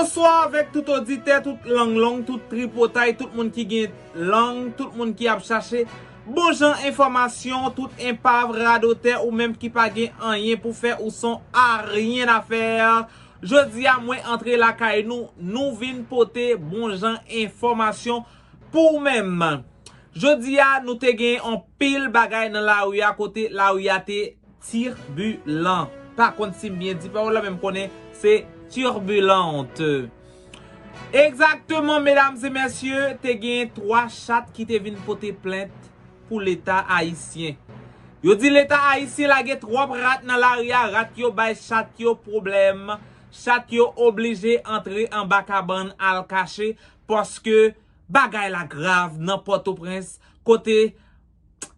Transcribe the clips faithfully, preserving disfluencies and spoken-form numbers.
Bonswa avèk tout oditè, tout lang long, tout tripotay, tout moun ki gen lang, tout moun ki ap chache bon jan enfòmasyon, tout enpav, radotè ou menm ki pa gen anyen pou fè ou son aryen afè. Jodi a mwen antre lakay nou, nou vin pote bon jan enfòmasyon pou ou menm. Jodi a nou te gen anpil bagay nan lari a kote lari a te tirbilan. Pa konn si m byen di pawòl la, men m konnen se tirbilant. Egzakteman, medam e mesye, te gen twa chat ki te vin pote plent pou Leta ayisyen. Yo di Leta ayisyen lage twòp rat nan lari a, rat yo bay chat yo pwoblèm, chat yo oblije antre anba kabann al kache, paske bagay la grav nan Pòtoprens, kote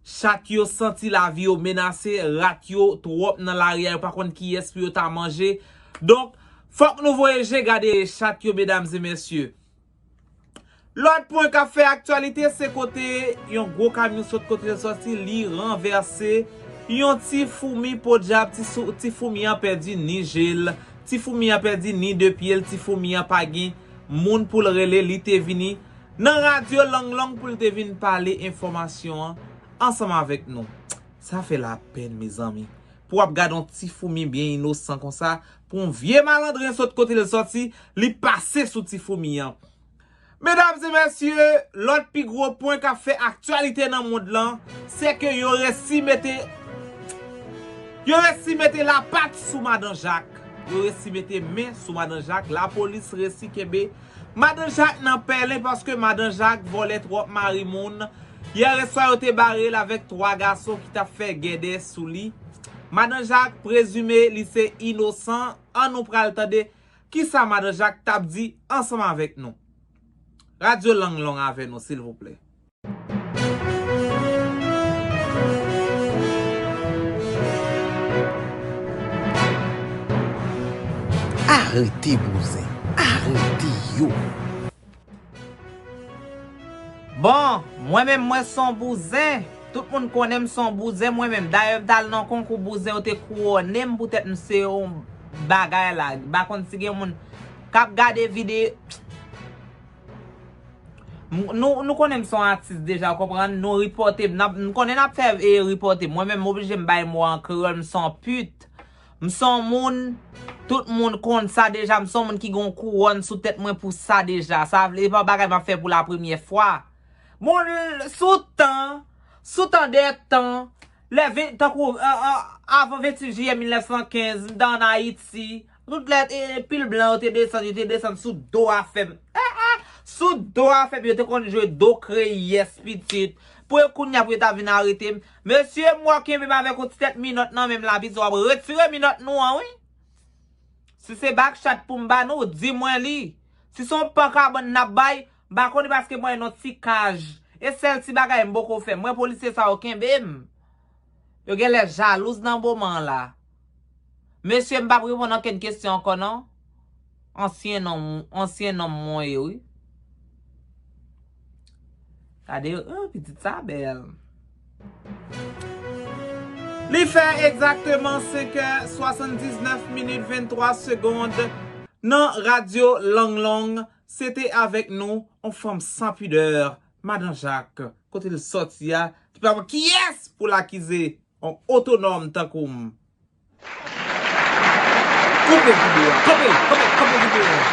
chat yo santi lavi yo menase, rat yo twòp nan lari a, yo pa konn kiyès pou yo ta manje. Donk, fòk nou voye je gade chat yo, medam e mesye. Lòt pwen k ap fè aktyalite, se kote yon gwo kamyon sot kote l sòti, li ranvèse yon ti foumi, podyab, ti sou-, ti foumi an pèdi ni je l, ti foumi an pèdi ni de pye l, ti foumi an pa gen moun pou l rele, li te vini nan radyo lang long pou l te vin pale enfòmasyon an ansanm avèk nou. Sa fè lapèn, mezanmi. Pou w ap gade yon ti foumi byen inosan konsa, pou yon vye malandren sot kote l sòti, li pase sou ti foumi an. Medam e mesye, lòt pi gwo pwen k ap fè aktyalite nan mond lan, se ke yo resi mete, yo resi mete lapat sou Madan Jak. Yo resi mete men sou Madan Jak. Lapolis resi kenbe Madan Jak nan pèlen paske Madan Jak vòlè twòp mari moun. Yè swa yo te bare l avèk twa gason ki t ap fè gèdè sou li. Madan Jak prezime li se inosan. An nou pral tande kisa Madan Jak t ap di ansanm avèk nou. Radyo lang long avè nou, silvouplè. Arete bouzen, arete yo. Bon, mwen menm, mwen se yon bouzen. Tout moun konnen m se yon bouzen, mwen menm. Dayè, m t al nan konkou bouzen, yo te kouwonnen m poutèt m se yon bagay la. M pa konn si gen moun k ap gade videyo. M-, nou, nou konnen m se yon atis deja, w konprann? Nou ripòte m. N ap, nou konnen n ap fè, e, ripòte m. Mwen menm, m oblije m bay mo an kreyòl, m se yon pit. M se yon moun, tout moun konn sa deja, m se yon moun ki gen yon kouwòn sou tèt mwen pou sa deja. Sa vle, e pa bagay m ap fè pou la premyè fwa. Bon, l-, sou tan, sou tan dè tan, lè ven, tankou, a, a, avan vennsis jiyè mil nèf san kenz, m te ann Ayiti, tout lè, e, pil blan yo te desann, yo te desann sou do afè m. E, e, sou do afè m, yo te konn jwe do kreyès, pitit. Pou yo kounye a, pou yo ta vin arete m. Mesye, m wè w kenbe m avèk yon ti tèt minòt nan men m la, pitit, w ap retire minòt nou an, wi. Si se bak chat pou m ba nou, di mwen li. Si se yon pan kabann n ap bay, m pa konnen paske mwen nan ti kaj. E sèl ti bagay m poko fè. Mwen polisye sa yo kenbe m. Yo genlè jalouz nan moman an la. Mesye, m p ap reponn ankenn kesyon ankò non. Ansyen nonm, ansyen nonm mwen ye wi. Gade, oh, pitit sa bèl. Li fè egzakteman senk è swasanndiznèf minit venntwa segond nan radyo Lang Long. Se te avèk nou, on fanm san pidè, Madan Jak. Kote l sòti a, ti pa kiyès pou l akize on otonòm tankou m. Koupe videyo a. Kanpe l, kanpe, kanpe videyo a.